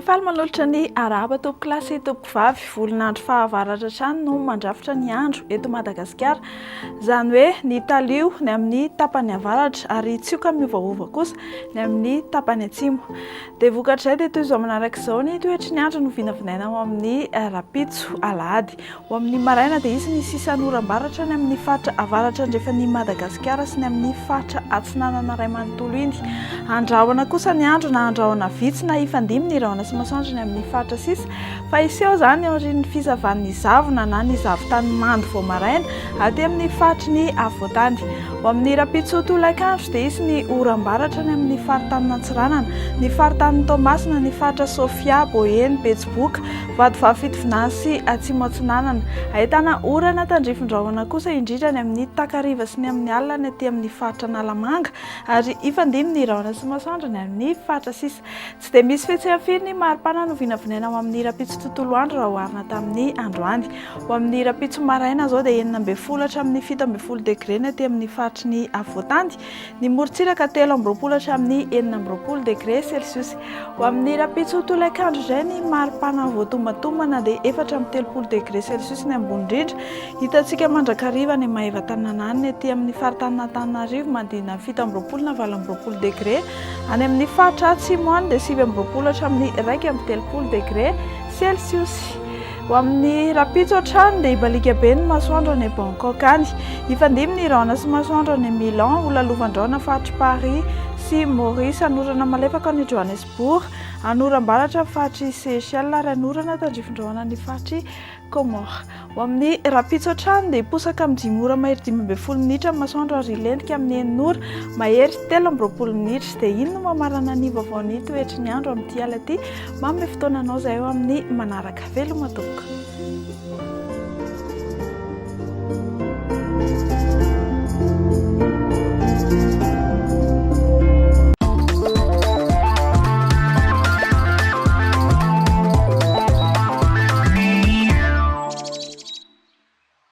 Faly manolotra ny arahaba tompokolahy sy tompokovavy. Volon'andro fahavaratra hatrany no mandrafitra ny andro eto Madagasikara. Izany hoe ny talio ny amin'ny tapany avaratra ary tsioka miovaova kosa ny amin'ny tapany atsimo. Dia vokatr'izay dia toy izao manaraka izao ny toetry ny andro no vinavinaina ho amin'ny rahampitso alahady. Ho amin'ny maraina dia hisy ny sisan'oram-baratra any amin'ny faritra avaratra andrefan'i Madagasikara sy ny amin'ny faritra atsinanana iray manontolo iny. Andrahona kosa ny andro na andrahona vitsy na hifandimby ny rahona sy masoandro ny amin'ny faritra sisa fa hiseho izany aorian'ny fisavan'ny zavona na ny zavon-tany mando vao maraina aty amin'ny faritry ny afovoan-tany. Ho amin'ny rahampitso tolakandro dia hisy ny oram-baratra any amin'ny faritanin'Antsiranana, ny faritanin'i Toamasina, ny faritra Sofia, Boeny, Betsiboka, Vatovavy Fitovinany sy Atsimo Atsinanana. Ahitana orana tandrifin-drahona kosa indrindra any amin'ny takariva sy ny amin'ny alina ny aty amin'ny faritra Analamanga ary hifandimby ny rahona sy masoandro ny amin'ny faritra sisa. Tsy dia misy fihetseham firy ny maripana novinavinaina ho amin'ny rahampitso tontolo andro raha oharina tamin'ny androany. Ho amin'ny rahampitso maraina izao dia 16 hatramin'ny 17 degre ny aty amin'ny faritry ny afovoantany, ny morontsiraka 23 hatramin'ny 26 degre celsius. Ho amin'ny rahampitso tolakandro indray ny maripana voatombantombana dia 34 degre celsius ny ambony indrindra. Hitantsika mandrakariva any Maevatanàna any ny aty amin'ny faritanin'Antananarivo manodidina ny 27 na 28 degre. Any amin'ny faritra atsimo any dia 29 hatramin'ny 31 degre celsius. Ho amin'ny rahampitso hatrany dia hibaliaka be ny masoandro any Bangkok any. Hifandimby ny rahona sy masoandro any Milan, ho lalovan-drahona faritr'i Paris sy Maurice, hanorana malefaka any Johannesburg, hanoram-baratra ny faritr'i Seychelles ary hanorana tandrifin-drahona ny faritr'i Comores. Ho amin'ny rahampitso hatrany dia hiposaka amin'ny dimy ora mahery 15 minitra ny masoandro ary hilentika amin'ny enina ora mahery 23 minitra. Dia iny no mamarana ny vaovaon'ny toetry ny andro amin'ity alina ity. Manome fotoana anao izahay ho amin'ny manaraka. Veloma tompoko.